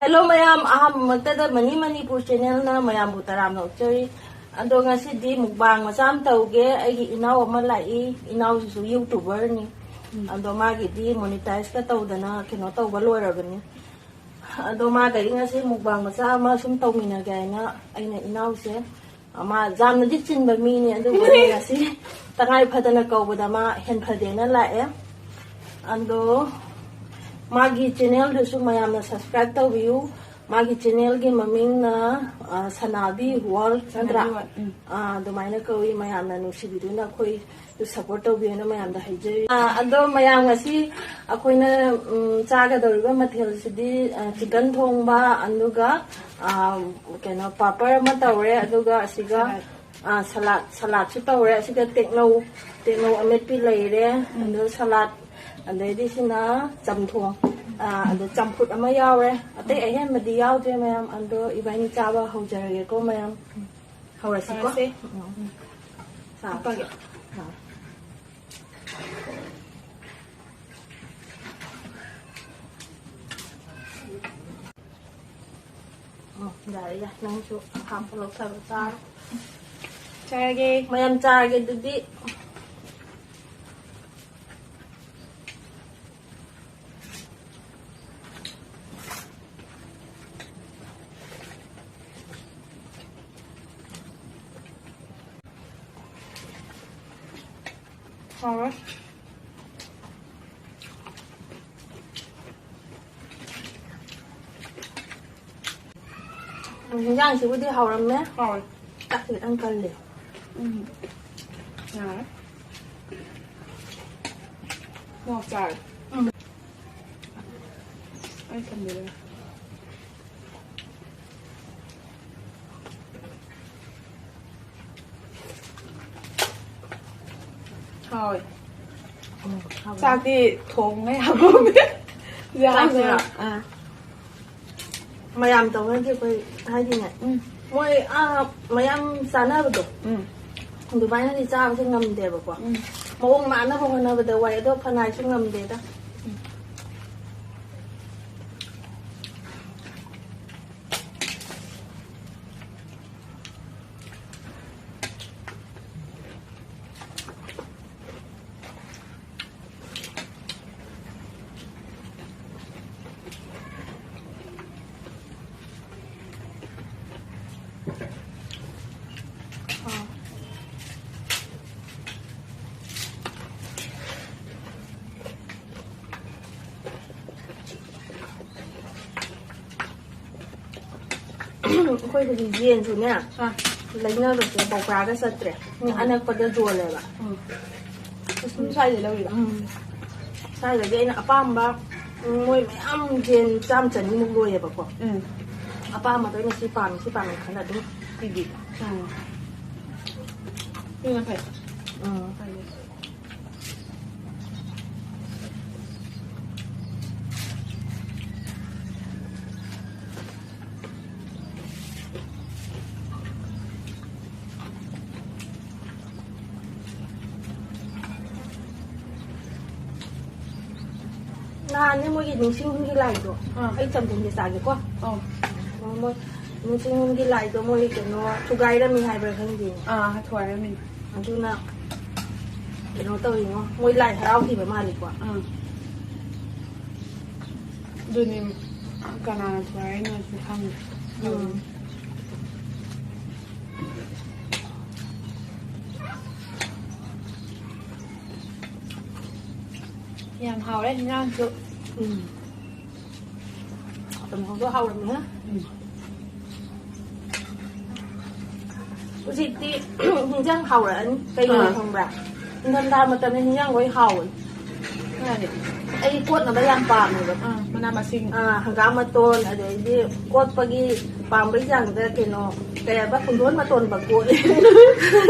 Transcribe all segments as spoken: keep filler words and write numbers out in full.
Hello ꯃꯌꯥꯝ, ꯑꯍꯥꯟꯕꯃꯛꯇꯗ money Manipur ꯆꯦꯅꯦꯜꯅ ꯃꯌꯥꯝꯕꯨ ꯇꯔꯥꯝꯅ ꯑꯣꯛꯆꯔꯤ꯫ ꯑꯗꯣ ꯉꯁꯤꯗꯤ ꯃꯨꯛꯕꯥꯡ ꯃꯆꯥ ꯑꯃ ꯇꯧꯒꯦ꯫ ꯑꯩꯒꯤ ꯏꯅꯥꯎ ꯑꯃ ꯂꯥꯛꯏ, ꯏꯅꯥꯎꯁꯤꯁꯨ ꯌꯨꯇꯨꯕꯔꯅꯤ꯫ ꯑꯗꯣ ꯃꯥꯒꯤꯗꯤ ꯃꯣꯅꯤꯇꯥꯏꯖꯀ ꯇꯧꯗꯅ ꯀꯩꯅꯣ ꯇꯧꯕ ꯂꯣꯏꯔꯕꯅꯤ꯫ ꯑꯗꯣ ꯃꯥꯒ ꯑꯩ ꯉꯁꯤ ꯃꯨꯛꯕꯥꯡ ꯃꯆꯥ ꯑꯃ ꯁꯨꯝ ꯇꯧꯃꯤꯟꯅꯒꯦ ꯍꯥꯏꯅ ꯑꯩꯅ ꯏꯅꯥꯎꯁꯦ, ꯃꯥ ꯌꯥꯝꯅꯗꯤ ꯆꯤꯟꯕ ꯃꯤꯅꯤ, ꯑꯗꯨꯕꯨ ꯑꯩꯅ ꯉꯁꯤ ꯇꯉꯥꯏ ꯐꯗꯅ ꯀꯧꯕꯗ ꯃꯥ ꯍꯦꯟꯐꯗꯦꯅ ꯂꯥꯛꯑꯦ꯫ ꯑꯗꯣ ꯃꯥꯒꯤ ꯆꯦꯅꯦꯜꯗꯨꯁꯨ ꯃꯌꯥꯝꯅ ꯁꯕꯁꯀ꯭ꯔꯥꯏꯕ ꯇꯧꯕꯤꯌꯨ꯫ ꯃꯥꯒꯤ ꯆꯦꯅꯦꯜꯒꯤ ꯃꯃꯤꯡꯅ, ꯑ, ꯁꯅꯥꯕꯤ ꯋꯥꯔꯜ ꯅꯠꯇ꯭ꯔꯥ? ꯁꯅꯥꯕꯤ ꯋꯥꯔꯜ, ꯎꯝ꯫ ꯑ, ꯑꯗꯨꯃꯥꯏꯅ ꯀꯧꯏ꯫ ꯃꯌꯥꯝꯅ ꯅꯨꯡꯁꯤꯕꯤꯗꯨꯅ ꯑꯩꯈꯣꯏ ꯁꯄꯣꯔꯠ ꯇꯧꯕꯤꯌꯨꯅ ꯃꯌꯥꯝꯗ ꯍꯥꯏꯖꯔꯤ꯫ ꯑ, ꯑꯗꯣ ꯃꯌꯥꯝ ꯉꯁꯤ ꯑꯩꯈꯣꯏꯅ, ꯎꯝ, ꯆꯥꯒꯗꯧꯔꯤꯕ ꯃꯊꯦꯜꯁꯤꯗꯤ, ꯑ, ꯆꯤꯀꯟ ꯊꯣꯡꯕ, ꯑꯗꯨꯒ, ꯑ, ꯀꯩꯅꯣ, ꯄꯥꯄꯔ ꯑꯃ ꯇꯧꯔꯦ, ꯑꯗꯨꯒ ꯑꯁꯤꯒ, ꯁꯂꯥꯗ꯫ ꯑ, ꯁꯂꯥꯗ, ꯁꯂꯥꯗꯁꯨ ꯇꯧꯔꯦ꯫ ꯑꯁꯤꯒ ꯇꯦꯛꯅꯧ, ꯇꯦꯛꯅꯧ ꯑꯃꯦꯠꯄꯤ ꯂꯩꯔꯦ, ꯎꯝ꯫ ꯑꯗꯨ ꯁꯂꯥꯗ, ꯑꯗꯩꯗꯤ ꯁꯤꯅ ꯆꯝꯊꯣꯡ, ꯑ, ꯑꯗꯨ ꯆꯝꯐꯨꯠ ꯑꯃ ꯌꯥꯎꯔꯦ꯫ ꯑꯇꯩ ꯑꯍꯦꯟꯕꯗꯤ ꯌꯥꯎꯗ꯭ꯔꯦ ꯃꯌꯥꯝ, ꯑꯗꯣ ꯏꯕꯥꯅꯤ ꯆꯥꯕ ꯍꯧꯖꯔꯒꯦꯀꯣ ꯃꯌꯥꯝ꯫ ꯍꯧꯔꯁꯤꯀꯣ꯫ ꯍꯧꯔꯁꯦ꯫ ꯎꯝ꯫ ꯎꯝ꯫ ꯆꯥ, ꯍꯥꯞꯄꯒꯦ꯫ ꯆꯥ꯫ ꯑꯥ꯫ ꯎꯝ, ꯌꯥꯔꯦ, ꯌꯥꯔꯦ꯫ ꯅꯪꯁꯨ ꯑꯍꯥꯝꯕ ꯂꯧꯊꯔꯣ, ꯆꯥꯔꯣ꯫ ꯆꯥꯔꯒꯦ꯫ ꯃꯌꯥꯝ ꯆꯥꯔꯒꯦ ꯑꯗꯨꯗꯤ꯫ ꯍꯥꯎꯔꯦ꯫ ꯎꯝ, ꯍꯤꯟꯖꯥꯡꯁꯤꯕꯨꯗꯤ ꯍꯥꯎꯔꯝꯃꯦ꯫ ꯍꯥꯎꯔꯦ꯫ ꯆꯥꯛꯁꯤ ꯈꯤꯇꯪ ꯀꯜꯂꯦ꯫ ꯎꯝ꯫ ꯌꯥꯔꯦ꯫ ꯃꯣꯔꯣꯛ ꯆꯥꯔꯦ꯫ ꯎꯝ꯫ ꯑꯩ ꯊꯝꯕꯤꯔꯒꯦ꯫ ꯍꯥꯎꯋꯦ꯫ ꯎꯝ, ꯍꯥꯎꯋꯦ꯫ ꯆꯥꯛꯇꯤ ꯊꯣꯡꯉꯦ ꯍꯥꯞꯄꯝꯃꯦ꯫ ꯆꯥꯛꯁꯤꯔꯣ? ꯑꯥ꯫ ꯃꯌꯥꯝ ꯇꯧꯅꯗꯦ ꯑꯩꯈꯣꯏ, ꯍꯥꯏꯗꯤꯅꯦ, ꯎꯝ꯫ ꯃꯣꯏ, ꯑꯥ, ꯃꯌꯥꯝ ꯆꯥꯅꯕꯗꯣ, ꯎꯝ꯫ ꯑꯗꯨꯃꯥꯏꯅꯗꯤ ꯆꯥꯕꯁꯦ ꯉꯝꯗꯦꯕꯀꯣ꯫ ꯎꯝ꯫ ꯃꯑꯣꯡ ꯃꯥꯟꯅꯕ ꯍꯣꯠꯅꯕꯗ ꯋꯥꯏ, ꯑꯗꯣ ꯐꯅꯥꯏꯁꯨ ꯉꯝꯗꯦꯗ꯫ ꯎꯝ꯫ ꯑꯩꯈꯣꯏ ꯍꯧꯖꯤꯛ ꯌꯦꯟꯁꯨꯅꯦ, ꯑꯥ꯫ ꯂꯩꯅꯕꯁꯦ ꯄꯧꯀꯥꯗ ꯆꯠꯇ꯭ꯔꯦ꯫ ꯎꯝ꯫ ꯑꯅꯛꯄꯗ ꯌꯣꯜꯂꯦꯕ꯫ ꯎꯝ꯫ ꯑꯁ, ꯁꯨꯝ ꯁ꯭ꯋꯥꯏꯗ ꯂꯧꯔꯤꯔꯣ? ꯎꯝ꯫ ꯁ꯭ꯋꯥꯏꯗꯒꯤ ꯑꯩꯅ ꯑꯄꯥꯝꯕ, ꯎꯝ, ꯃꯣꯏ ꯃꯌꯥꯝ ꯌꯦꯟ ꯆꯥꯝ ꯆꯅꯤꯃꯨꯛ ꯂꯣꯏꯌꯦꯕꯀꯣ꯫ ꯎꯝ꯫ ꯑꯄꯥꯝꯕꯗꯣ ꯑꯩꯅ ꯁꯤ ꯄꯥꯝꯃꯤ, ꯁꯤ ꯄꯥꯝꯃꯤ ꯈꯜꯂ ꯑꯗꯨꯝ ꯄꯤꯕꯤꯕ꯫ ꯎꯝ꯫ ꯑꯗꯨꯅ ꯐꯩ꯫ ꯎꯝ꯫ ꯐꯩꯌꯦ꯫ ꯅꯍꯥꯟꯅꯦ ꯃꯣꯏꯒꯤ ꯅꯤꯡꯁꯤꯡ ꯌꯨꯝꯒꯤ ꯂꯥꯏꯗꯣ, ꯑꯥ꯫ ꯑꯩ ꯆꯝꯊꯣꯡꯁꯦ ꯆꯥꯒꯦꯀꯣ꯫ ꯑꯧ꯫ ꯃꯣꯏ ꯅꯤꯡꯁꯤꯡ ꯌꯨꯝꯒꯤ ꯂꯥꯏꯗꯣ ꯃꯣꯏ ꯀꯩꯅꯣ ꯊꯨꯒꯥꯏꯔꯝꯃꯤ ꯍꯥꯏꯕ꯭ꯔꯥ ꯈꯪꯗꯦꯅꯦ꯫ ꯑꯥ, ꯊꯨꯒꯥꯏꯔꯝꯃꯤ꯫ ꯑꯗꯨꯅ ꯀꯩꯅꯣ ꯇꯧꯔꯤꯉꯣ, ꯃꯣꯏ ꯂꯥꯏ ꯍꯔꯥꯎꯈꯤꯕ ꯃꯥꯜꯂꯤꯀꯣ꯫ ꯑꯥ꯫ ꯑꯗꯨꯅꯤ, ꯀꯅꯥꯅ ꯊꯨꯒꯥꯏꯔꯤꯅꯣꯁꯨ ꯈꯪꯗꯦ꯫ ꯎꯝ꯫ ꯌꯥꯝ ꯍꯥꯎꯔꯦ ꯍꯤꯟꯖꯥꯡꯁꯨ꯫ ꯎꯝ꯫ ꯀꯥꯡꯍꯧꯗꯣ ꯍꯥꯎꯔꯝꯃꯦ꯫ ꯎꯝ꯫ ꯍꯧꯖꯤꯛꯇꯤ ꯍꯤꯟꯖꯥꯡ ꯍꯥꯎꯔꯛꯑꯅꯤ꯫ ꯀꯩꯒꯤꯅꯣ ꯑꯥ꯫ ꯈꯪꯕ꯭ꯔꯥ? ꯅꯤꯡꯊꯝꯊꯥ ꯃꯇꯝꯗ ꯍꯤꯟꯖꯥꯡ ꯂꯣꯏ ꯍꯥꯎꯋꯦ꯫ ꯃꯥꯅꯦ꯫ ꯑꯩ ꯀꯣꯠꯅꯕ ꯌꯥꯝ ꯄꯥꯝꯃꯦꯕ꯫ ꯑꯥ, ꯃꯅꯥ ꯃꯁꯤꯡ꯫ ꯑꯥ, ꯍꯪꯒꯥꯝ ꯃꯇꯣꯟ, ꯑꯗꯩꯗꯤ ꯀꯣꯠꯄꯒꯤ ꯄꯥꯝꯕꯩ ꯆꯥꯡꯗ ꯀꯩꯅꯣ, ꯀꯩ ꯍꯥꯏꯕ, ꯄꯨꯡꯗꯣꯟ ꯃꯇꯣꯟꯒ ꯀꯣꯠꯂꯦ꯫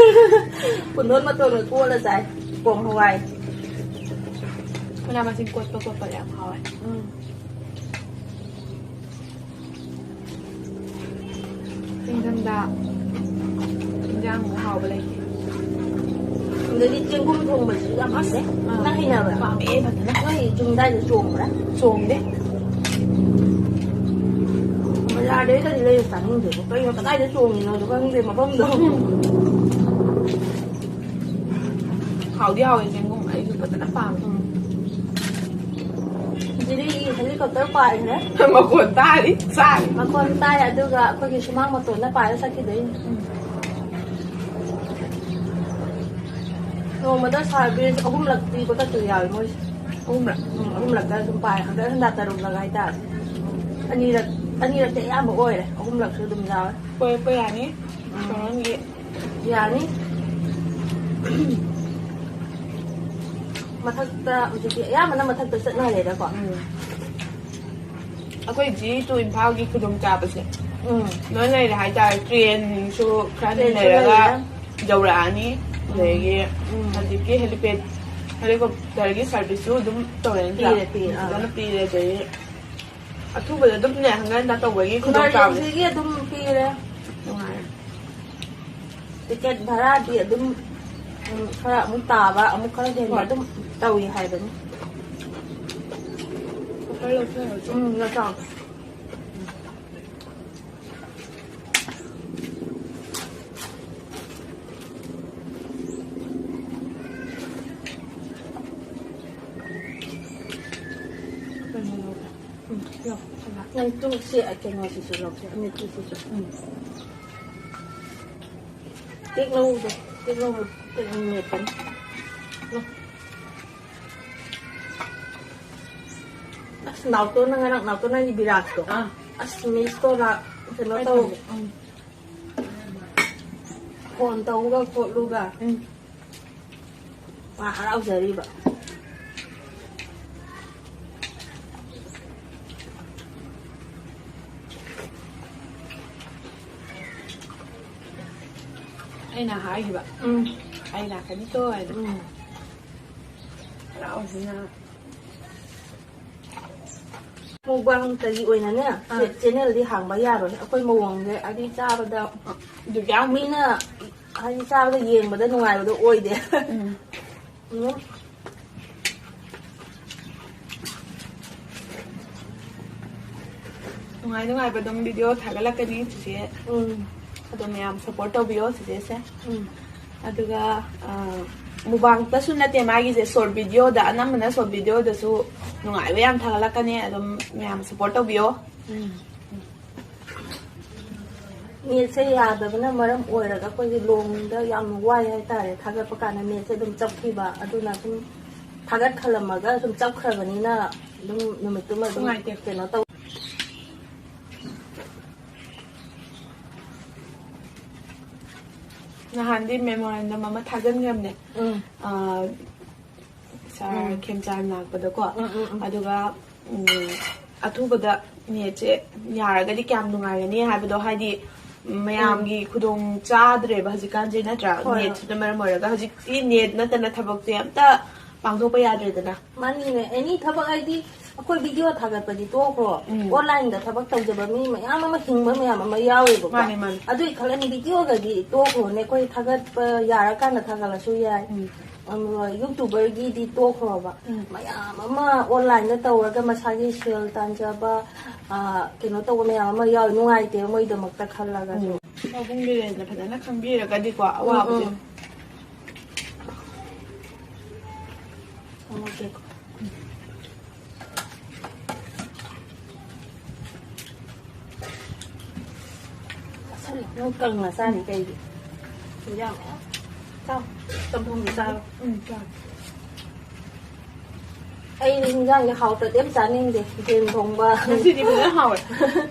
ꯄꯨꯡꯗꯣꯟ ꯃꯇꯣꯟꯒ ꯀꯣꯠꯂ ꯆꯥꯏ꯫ ꯄꯣꯡ ꯍꯋꯥꯏ꯫ ꯃꯅꯥ ꯃꯁꯤꯡ ꯀꯣꯠꯄ ꯈꯣꯠꯄ ꯌꯥꯝ ꯍꯥꯎꯋꯦ꯫ ꯎꯝ꯫ ꯅꯤꯡꯊꯝꯊꯥ ꯏꯟꯖꯥꯡ ꯍꯥꯎꯕ ꯂꯩꯇꯦ꯫ ꯑꯗꯒꯤ ꯆꯦꯡꯒꯨꯝ ꯊꯣꯡꯕꯁꯤꯁꯨ ꯌꯥꯝ ꯍꯥꯎꯋꯦ꯫ ꯑꯥ꯫ ꯅꯪ ꯍꯩꯅꯕ꯭ꯔꯥ? ꯄꯥꯝꯃꯦ ꯐꯖꯅ꯫ ꯅꯣꯏ ꯌꯨꯝ ꯑꯗꯥꯏꯗ ꯆꯣꯡꯕ꯭ꯔꯥ? ꯆꯣꯡꯗꯦ꯫ ꯕꯖꯥꯔꯗꯩꯒꯗꯤ ꯂꯩꯔ ꯆꯥꯅꯤꯡꯗꯦꯕ꯫ ꯀꯩꯅꯣ ꯀꯗꯥꯏꯗ ꯆꯣꯡꯉꯤꯅꯣꯁꯨ ꯈꯪꯗꯦ ꯃꯐꯝꯗꯣ꯫ ꯍꯥꯎꯗꯤ ꯍꯥꯎꯋꯦ ꯆꯦꯡꯒꯨꯝ꯫ ꯑꯩꯁꯨ ꯐꯖꯅ ꯄꯥꯝꯃꯦ꯫ ꯎꯝ꯫ ꯍꯦꯂꯤꯀꯣꯞꯇꯔ ꯄꯥꯏꯈ꯭ꯔꯦ꯫ ꯃꯈꯣꯟ ꯇꯥꯔꯤ ꯆꯥꯔꯤ꯫ ꯃꯈꯣꯟ ꯇꯥꯏ, ꯑꯗꯨꯒ ꯑꯩꯈꯣꯏꯒꯤ ꯁꯨꯃꯥꯡ ꯃꯇꯣꯟꯗ ꯄꯥꯏꯔ ꯆꯠꯈꯤꯗꯣꯏꯅꯤ꯫ ꯅꯣꯡꯃꯗ ꯁꯥꯔꯚꯤꯁ ꯑꯍꯨꯝꯂꯛ ꯄꯤꯕꯒꯁꯨ ꯌꯥꯎꯋꯤ ꯃꯣꯏꯁꯦ꯫ ꯑꯍꯨꯝꯂꯛ? ꯎꯝ, ꯑꯍꯨꯝꯂꯛꯇ ꯑꯗꯨꯝ ꯄꯥꯏ꯫ ꯍꯟꯒꯠ ꯍꯟꯗ ꯇꯔꯨꯛꯂꯛ ꯍꯥꯏꯇꯥꯔꯦ꯫ ꯑꯅꯤꯔꯛ, ꯑꯅꯤꯔꯛꯇꯤ ꯑꯌꯥꯝꯕ ꯑꯣꯏꯔꯦ, ꯑꯍꯨꯝꯂꯛꯁꯨ ꯑꯗꯨꯝ ꯌꯥꯎꯋꯦ꯫ ꯀꯣꯏꯔꯛꯄ ꯌꯥꯅꯤ꯫ ꯎꯝ꯫ ꯁꯣꯔꯣꯟꯒꯤ꯫ ꯌꯥꯅꯤ꯫ ꯃꯊꯛꯇ ꯍꯧꯖꯤꯛꯇꯤ ꯑꯌꯥꯝꯕꯅ ꯃꯊꯛꯇ ꯆꯠꯅꯔꯦꯗꯀꯣ꯫ ꯎꯝ꯫ ꯑꯩꯈꯣꯏ ꯖꯤ ꯇꯨ ꯏꯝꯐꯥꯜꯒꯤ ꯈꯨꯗꯣꯡꯆꯥꯕꯁꯦ ꯎꯝ꯫ ꯂꯣꯏ ꯂꯩꯔꯦ ꯍꯥꯏꯇꯥꯔꯦ꯫ ꯇ꯭ꯔꯦꯟꯁꯨ ꯈꯔ ꯇ꯭ꯔꯦꯟꯁꯨ ꯂꯩꯔꯒ ꯂꯩꯔꯦ꯫ ꯌꯧꯔꯛꯑꯅꯤ꯫ ꯑꯗꯒꯤ ꯎꯝ꯫ ꯍꯧꯖꯤꯛꯀꯤ ꯍꯦꯂꯤꯄꯦꯗ, ꯍꯦꯂꯤꯀꯣꯞꯇꯔꯒꯤ ꯁꯥꯔꯚꯤꯁꯁꯨ ꯑꯗꯨꯝ ꯇꯧꯔꯦ ꯅꯠꯇ꯭ꯔꯥ? ꯄꯤꯔꯦ, ꯄꯤꯔꯦ, ꯑꯥ꯫ ꯐꯖꯅ ꯄꯤꯔꯦ꯫ ꯑꯗꯒꯤ ꯑꯊꯨꯕꯗ ꯑꯗꯨꯝꯅꯦ ꯍꯟꯒꯠ ꯍꯟꯗ ꯇꯧꯕꯒꯤ ꯈꯨꯗꯣꯡꯆꯥꯕꯁꯦ꯫ ꯏꯃꯥꯔꯖꯦꯟꯁꯤꯒꯤ ꯑꯗꯨꯝ ꯄꯤꯔꯦ꯫ ꯅꯨꯡꯉꯥꯏꯔꯦ꯫ ꯇꯤꯀꯦꯠ ꯚꯔꯥꯗꯤ ꯑꯗꯨꯝ, ꯎꯝ, ꯈꯔ ꯑꯃꯨꯛ ꯇꯥꯕ, ꯑꯃꯨꯛ ꯈꯔ ꯍꯦꯟꯕ ꯍꯣꯏ꯫ ꯑꯗꯨꯝ ꯇꯧꯏ ꯍꯥꯏꯕꯅꯤ꯫ ꯀꯨꯀꯔ ꯂꯧꯊꯣꯛꯑꯁꯤ꯫ ꯎꯝ, ꯂꯧꯊꯣꯛꯑꯣ꯫ ꯀꯩꯅꯣ ꯂꯧꯒꯦ꯫ ꯎꯝ, ꯂꯧ, ꯁꯤꯗ꯫ ꯅꯪ ꯇꯨ ꯁꯤ ꯀꯩꯅꯣꯁꯤꯁꯨ ꯂꯧꯁꯦ, ꯑꯃꯦꯠꯄꯤꯁꯤꯁꯨ꯫ ꯎꯝ꯫ ꯇꯦꯛꯅꯧꯗꯣ, ꯇꯦꯛꯅꯧ, ꯇꯦꯛꯅꯧ ꯃꯦꯠꯄꯅꯤ꯫ ꯂꯧ꯫ ꯑꯁ, ꯅꯥꯎꯇꯣꯟꯅ ꯉꯔꯥꯡ, ꯅꯥꯎꯇꯣꯟ ꯍꯥꯏꯗꯤ ꯕꯤꯔꯥꯖꯇꯣ꯫ ꯑꯥ꯫ ꯑꯁ, ꯃꯤꯁꯇꯣ ꯂꯥꯛ-, ꯀꯩꯅꯣ ꯑꯩ ꯇꯧ-, ꯊꯝꯒꯦ꯫ ꯎꯝ꯫ ꯐꯣꯟ ꯇꯧꯒ ꯈꯣꯠꯂꯨꯒ꯫ ꯎꯝ꯫ ꯃꯥ ꯍꯔꯥꯎꯖꯔꯤꯕ꯫ ꯑꯩꯅ ꯍꯥꯏꯈꯤꯕ꯫ ꯎꯝ꯫ ꯑꯩ ꯂꯥꯛꯀꯅꯤꯀꯣ ꯍꯥꯏꯅ꯫ ꯎꯝ꯫ ꯍꯔꯥꯎꯕꯁꯤꯅ꯫ ꯃꯨꯛꯕꯥꯡꯇꯒꯤ ꯑꯣꯏꯅꯅꯦ, ꯑꯥ꯫ ꯆꯦ-, ꯆꯦꯅꯦꯜꯗꯤ ꯍꯥꯡꯕ ꯌꯥꯔꯣꯏ꯫ ꯑꯩꯈꯣꯏ ꯃꯑꯣꯡꯁꯦ ꯍꯥꯏꯗꯤ ꯆꯥꯕꯗ ꯑꯗꯨꯛ ꯌꯥꯝ ꯃꯤꯅ ꯍꯥꯏꯗꯤ ꯆꯥꯕꯗ ꯌꯦꯡꯕꯗ ꯅꯨꯡꯉꯥꯏꯕꯗꯣ ꯑꯣꯏꯗꯦ꯫ ꯎꯝ꯫ ꯎꯝ꯫ ꯅꯨꯡꯉꯥꯏ ꯅꯨꯡꯉꯥꯏꯕ ꯑꯗꯨꯝ ꯚꯤꯗꯤꯑꯣ ꯊꯥꯒꯠꯂꯛꯀꯅꯤ ꯆꯤꯆꯦ꯫ ꯎꯝ꯫ ꯑꯗꯣ ꯃꯌꯥꯝ ꯁꯞꯄꯣꯔꯠ ꯇꯧꯕꯤꯌꯣ ꯆꯤꯆꯦꯁꯦ꯫ ꯎꯝ꯫ ꯑꯗꯨꯒ, ꯑ, ꯃꯨꯕꯥꯡꯇꯁꯨ ꯅꯠꯇꯦ ꯃꯥꯒꯤꯁꯦ, ꯁꯣꯔꯠ ꯚꯤꯗꯤꯑꯣꯗ, ꯑꯅꯝꯕꯅ ꯁꯣꯔꯠ ꯚꯤꯗꯤꯑꯣꯗꯁꯨ ꯅꯨꯡꯉꯥꯏꯕ ꯌꯥꯝ ꯊꯥꯒꯠꯂꯛꯀꯅꯤ꯫ ꯑꯗꯨꯝ ꯃꯌꯥꯝ ꯁꯄꯣꯔꯠ ꯇꯧꯕꯤꯌꯣ꯫ ꯅꯦꯠꯁꯦ ꯌꯥꯗꯕꯅ ꯃꯔꯝ ꯑꯣꯏꯔꯒ ꯑꯩꯈꯣꯏꯒꯤ ꯂꯣꯡꯗ ꯌꯥꯝ ꯋꯥꯏ ꯍꯥꯏꯇꯥꯔꯦ꯫ ꯊꯥꯒꯠꯄ ꯀꯥꯟꯗ ꯅꯦꯠꯁꯦ ꯑꯗꯨꯝ ꯆꯞꯈꯤꯕ, ꯑꯗꯨꯅ ꯁꯨꯝ ꯊꯥꯒꯠ ꯈꯜꯂꯝꯃꯒ ꯁꯨꯝ ꯆꯞꯈ꯭ꯔꯕꯅꯤꯅ ꯑꯗꯨꯝ ꯅꯨꯃꯤꯠꯇꯨꯃ ꯑꯗꯨꯝ ꯅꯨꯡꯉꯥꯏꯇꯦ꯫ ꯀꯩꯅꯣ ꯇꯧ꯫ ꯅꯍꯥꯟꯗꯤ ꯃꯦꯃꯣꯔꯦꯟꯗꯝ ꯑꯃ ꯊꯥꯖꯤꯟꯈ꯭ꯔꯕꯅꯦ꯫ ꯎꯝ꯫ ꯑꯥ, ꯁꯥꯔ ꯎꯝ꯫ ꯈꯦꯝꯆꯥꯟ ꯂꯥꯛꯄꯗꯀꯣ꯫ ꯎꯝ, ꯎꯝ, ꯎꯝ꯫ ꯑꯗꯨꯒ, ꯎꯝ, ꯑꯊꯨꯕꯗ ꯅꯦꯠꯁꯦ ꯌꯥꯔꯒꯗꯤ ꯀꯌꯥꯝ ꯅꯨꯡꯉꯥꯏꯒꯅꯤ ꯍꯥꯏꯕꯗꯣ, ꯍꯥꯏꯗꯤ, ꯎꯝ, ꯃꯌꯥꯝꯒꯤ ꯈꯨꯗꯣꯡ ꯆꯥꯗ꯭ꯔꯦꯕ ꯍꯧꯖꯤꯛꯀꯥꯟꯁꯦ, ꯅꯠꯇ꯭ꯔꯥ? ꯍꯣꯏ, ꯍꯣꯏ꯫ ꯅꯦꯠꯁꯤꯅ ꯃꯔꯝ ꯑꯣꯏꯔꯒ ꯍꯧꯖꯤꯛꯇꯤ ꯅꯦꯠ ꯅꯠꯇꯅ ꯊꯕꯛꯁꯦ ꯑꯝꯇ ꯄꯥꯡꯊꯣꯛꯄ ꯌꯥꯗ꯭ꯔꯦꯗꯅ꯫ ꯃꯥꯅꯤꯅꯦ, ꯑꯦꯅꯤ ꯊꯕꯛ ꯍꯥꯏꯗꯤ ꯑꯩꯈꯣꯏ ꯚꯤꯗꯤꯑꯣ ꯊꯥꯒꯠꯄꯗꯤ ꯇꯣꯛꯈ꯭ꯔꯣ, ꯎꯝ꯫ ꯑꯣꯟꯂꯥꯏꯟꯗ ꯊꯕꯛ ꯇꯧꯖꯕ ꯃꯤ ꯃꯌꯥꯝ ꯑꯃ ꯍꯤꯡꯕ ꯃꯌꯥꯝ ꯑꯃ ꯌꯥꯎꯋꯦꯕꯀꯣ꯫ ꯃꯥꯅꯦ, ꯃꯥꯅꯦ꯫ ꯑꯗꯨꯏ ꯈꯜꯂꯅꯤ ꯚꯤꯗꯤꯑꯣꯒꯗꯤ ꯇꯣꯛꯈ꯭ꯔꯣꯅꯦ, ꯑꯩꯈꯣꯏ ꯊꯥꯒꯠꯄ ꯌꯥꯔꯀꯥꯟꯗ ꯊꯥꯒꯠꯂꯁꯨ ꯌꯥꯏ꯫ ꯎꯝ꯫ ꯑꯗꯨꯒ ꯌꯨꯇꯨꯕꯔꯒꯤꯗꯤ ꯇꯣꯛꯈ꯭ꯔꯣꯕ꯫ ꯎꯝ꯫ ꯃꯌꯥꯝ ꯑꯃ ꯑꯣꯟꯂꯥꯏꯟꯗ ꯇꯧꯔꯒ ꯃꯁꯥꯒꯤ ꯁꯦꯜ ꯇꯥꯟꯖꯕ, ꯑ, ꯀꯩꯅꯣ ꯇꯧꯕ ꯃꯌꯥꯝ ꯑꯃ ꯌꯥꯎꯋꯦ, ꯅꯨꯡꯉꯥꯏꯇꯦꯕ ꯃꯣꯏꯗꯃꯛꯇ ꯈꯜꯂꯒꯁꯨ꯫ ꯎꯝ꯫ ꯄꯥꯕꯨꯡ ꯕꯤꯔꯦꯟꯅ ꯐꯖꯅ ꯈꯪꯕꯤꯔꯒꯗꯤꯀꯣ, ꯎꯝ, ꯑꯋꯥꯕꯁꯦ꯫ ꯎꯝ꯫ ꯈꯪꯉꯛꯀꯦꯀꯣ꯫ ꯆꯥꯁꯜꯂꯣ꯫ ꯅꯪ ꯀꯪꯅ ꯆꯥꯅꯤ ꯀꯩꯒꯤ? ꯏꯟꯖꯥꯡ ꯃꯌꯥꯝ ꯆꯥꯎ꯫ ꯆꯝꯊꯣꯡꯁꯨ ꯆꯥꯔꯣ꯫ ꯎꯝ, ꯆꯥꯔꯦ꯫ ꯑꯩꯗꯤ ꯏꯟꯖꯥꯡꯁꯦ ꯍꯥꯎꯇ꯭ꯔꯗꯤ ꯌꯥꯝ ꯆꯥꯅꯤꯡꯗꯦ꯫ ꯌꯦꯟ ꯊꯣꯡꯕ꯫ ꯉꯁꯤꯗꯤ ꯐꯖꯅ ꯍꯥꯎꯋꯦ꯫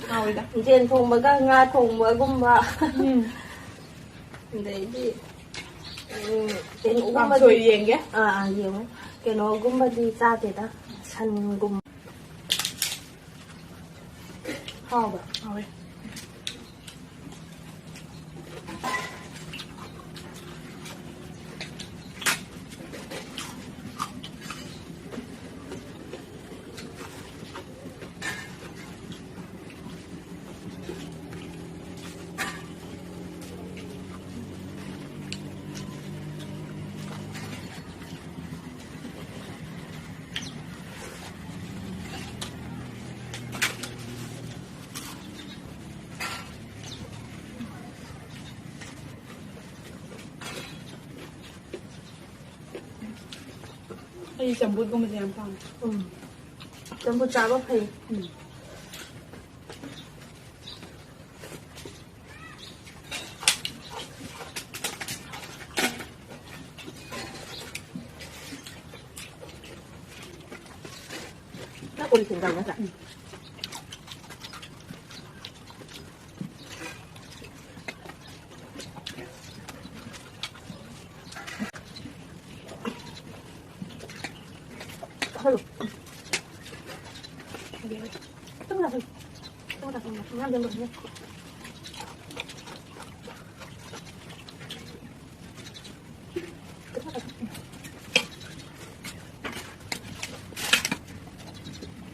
ꯍꯥꯎꯋꯤꯗ꯫ ꯌꯦꯟ ꯊꯣꯡꯕꯒ ꯉꯥ ꯊꯣꯡꯕꯒꯨꯝꯕ꯫ ꯎꯝ꯫ ꯑꯗꯩꯗꯤ, ꯎꯝ, ꯀꯩꯅꯣꯒꯨꯝꯕꯗꯤ ꯀꯥꯡꯁꯣꯏ ꯌꯦꯡꯒꯦ꯫ ꯑꯥ, ꯑꯥ, ꯌꯦꯡꯉꯨ꯫ ꯀꯩꯅꯣꯒꯨꯝꯕꯗꯤ ꯆꯥꯗꯦꯗ, ꯁꯟꯒꯨꯝꯕ꯫ ꯍꯥꯎꯕ꯭ꯔꯥ? ꯍꯥꯎꯋꯦ꯫ ꯑꯩ ꯆꯝꯐꯨꯠꯀꯨꯝꯕꯁꯦ ꯌꯥꯝ ꯄꯥꯝꯃꯦ꯫ ꯎꯝ꯫ ꯆꯝꯐꯨꯠ ꯆꯥꯕ ꯐꯩ꯫ ꯎꯝ꯫ ꯅꯪ ꯀꯣꯜ ꯂꯤꯛ ꯐꯦꯡꯕ ꯅꯠꯇ꯭ꯔꯥ? ꯎꯝ꯫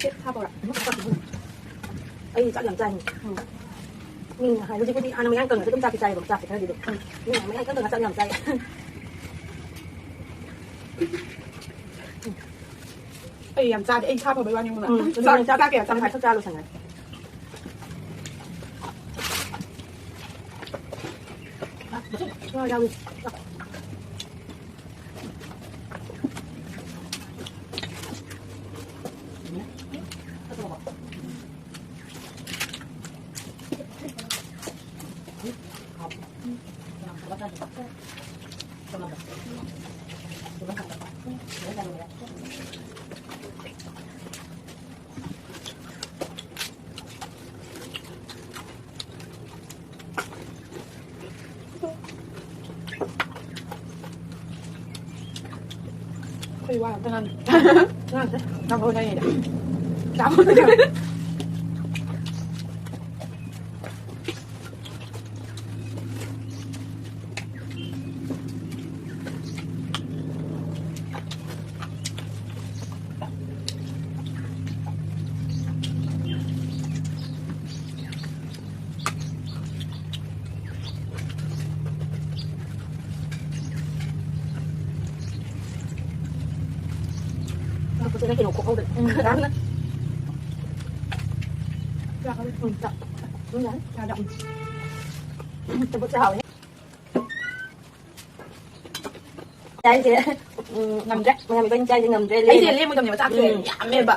ꯍꯦꯛ ꯊꯥꯕꯒ ꯑꯗꯨꯝ ꯆꯥꯛ ꯆꯥꯛ ꯆꯥꯛ꯫ ꯑꯩ ꯆꯥꯛ ꯌꯥꯝ ꯆꯥꯏ꯫ ꯎꯝ꯫ ꯃꯤꯅ ꯍꯥꯏ, ꯍꯧꯖꯤꯛꯄꯨꯗꯤ ꯍꯥꯟꯅ ꯃꯌꯥꯡ ꯀꯪꯉꯁꯨ ꯑꯗꯨꯝ ꯆꯥꯛꯇꯤ ꯆꯥꯏꯌꯦꯕ, ꯆꯥꯛꯁꯦ ꯈꯔꯗꯤ ꯑꯗꯨꯝ꯫ ꯎꯝ꯫ ꯃꯤꯅ ꯃꯌꯥꯡ ꯀꯪ ꯀꯪꯉ ꯆꯥꯛ ꯌꯥꯝ ꯆꯥꯏ꯫ ꯑꯩ ꯌꯥꯝ ꯆꯥꯗꯦ, ꯑꯩ ꯏꯁꯥ ꯐꯕꯩ ꯋꯥꯅꯤ, ꯈꯪꯕ꯭ꯔꯥ? ꯎꯝ꯫ ꯆꯥꯛ, ꯆꯥꯛ ꯀꯌꯥ ꯆꯪꯗꯦ꯫ ꯇꯪꯈꯥꯏ ꯈꯛ ꯆꯥ ꯂꯣꯏꯁꯟꯒ꯭ꯔꯦ꯫ ꯉꯥ ꯌꯥꯎꯏ꯫ ꯑꯩꯈꯣꯏ ꯋꯥ ꯑꯝꯇ ꯉꯥꯡꯗꯦ꯫ ꯉꯥꯡꯗꯦ꯫ ꯆꯥꯛ ꯍꯣꯠꯅꯔꯤꯉꯩꯗ꯫ ꯆꯥꯛ ꯍꯣꯠꯅꯔꯤꯉꯩꯗ꯫ ꯉꯥ ꯐꯖꯅ ꯀꯩꯅꯣ ꯈꯣꯛꯍꯧꯗ꯭ꯔꯦ꯫ ꯎꯝ꯫ ꯌꯥꯝꯅ꯫ ꯎꯝ, ꯆꯥꯛ꯫ ꯎꯝ, ꯌꯥꯔꯦ꯫ ꯌꯥꯔꯦ꯫ ꯎꯝ꯫ ꯆꯝꯐꯨꯠꯁꯦ ꯍꯥꯎꯋꯦ꯫ ꯆꯥꯏꯁꯦ꯫ ꯎꯝ, ꯉꯝꯗ꯭ꯔꯦ꯫ ꯃꯌꯥꯝ ꯏꯕꯥꯅꯤ ꯆꯥꯏꯁꯦ ꯉꯝꯗ꯭ꯔꯦ, ꯑꯩꯁꯦ ꯂꯦꯝꯃꯦ꯫ ꯂꯦꯝꯃꯒꯅꯦꯕ ꯆꯥꯛꯁꯦ ꯎꯝ꯫ ꯌꯥꯝꯃꯦꯕ꯫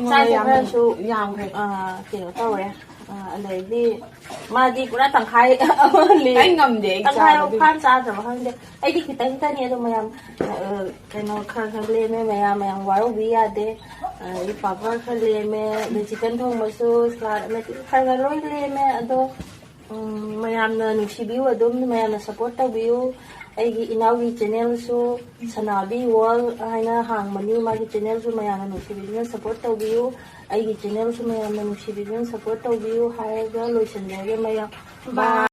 ꯆꯥꯛꯁꯦ ꯑꯩꯉꯣꯟꯗ ꯌꯥꯝ ꯈꯔꯁꯨ, ꯌꯥꯝꯈ꯭ꯔꯦ꯫ ꯑꯥ, ꯀꯩꯅꯣ ꯇꯧꯔꯦ꯫ ꯑꯥ, ꯑꯗꯩꯗꯤ ꯃꯥꯗꯤ ꯄꯨꯔꯥ ꯇꯪꯈꯥꯏ ꯑꯃ ꯂꯦꯝꯃꯦ꯫ ꯑꯩ ꯉꯝꯗꯦ, ꯑꯩ ꯇꯪꯈꯥꯏ ꯆꯥꯕ ꯑꯗꯨ꯫ ꯐꯥꯅ ꯆꯥꯗ꯭ꯔꯕ ꯈꯪꯗꯦ꯫ ꯑꯩꯗꯤ ꯈꯤꯇꯪ ꯈꯤꯇꯪꯅꯤ ꯑꯗꯣ ꯃꯌꯥꯝ, ꯑ, ꯀꯩꯅꯣ ꯈꯔ ꯈꯔ ꯂꯦꯝꯃꯦ ꯃꯌꯥꯝ, ꯃꯌꯥꯝ ꯋꯥꯔꯧꯕꯤ ꯌꯥꯗꯦ꯫ ꯑꯗꯩ ꯄꯥꯄꯔ ꯈꯔ ꯂꯦꯝꯃꯦ, ꯑꯗꯩ ꯆꯤꯛꯀꯟ ꯊꯣꯡꯕꯁꯨ, ꯁꯂꯥꯗ ꯑꯃꯗꯤ ꯈꯔ ꯈꯔ ꯂꯣꯏ ꯂꯦꯝꯃꯦ꯫ ꯑꯗꯣ ꯎꯝ, ꯃꯌꯥꯝꯅ ꯅꯨꯡꯁꯤꯕꯤꯌꯨ, ꯑꯗꯨꯝ ꯃꯌꯥꯝꯅ ꯁꯞꯄꯣꯔꯠ ꯇꯧꯕꯤꯌꯨ꯫ ꯑꯩꯒꯤ ꯏꯅꯥꯎꯒꯤ ꯆꯦꯅꯦꯜꯁꯨ ꯁꯅꯥꯕꯤ ꯋꯥꯔꯜ ꯍꯥꯏꯅ ꯍꯥꯡꯕꯅꯤ, ꯃꯥꯒꯤ ꯆꯦꯅꯦꯜꯁꯨ ꯃꯌꯥꯝꯅ ꯅꯨꯡꯁꯤꯕꯤꯗꯨꯅ ꯁꯞꯄꯣꯔꯠ ꯇꯧꯕꯤꯌꯨ꯫ ꯑꯩꯒꯤ ꯆꯦꯅꯦꯜꯁꯨ ꯃꯌꯥꯝꯅ ꯅꯨꯡꯁꯤꯕꯤꯗꯨꯅ ꯁꯞꯄꯣꯔꯠ ꯇꯧꯕꯤꯌꯨ ꯍꯥꯏꯔꯒ ꯂꯣꯏꯁꯤꯟꯖꯔꯒꯦ ꯃꯌꯥꯝ꯫ ꯕꯥꯏ꯫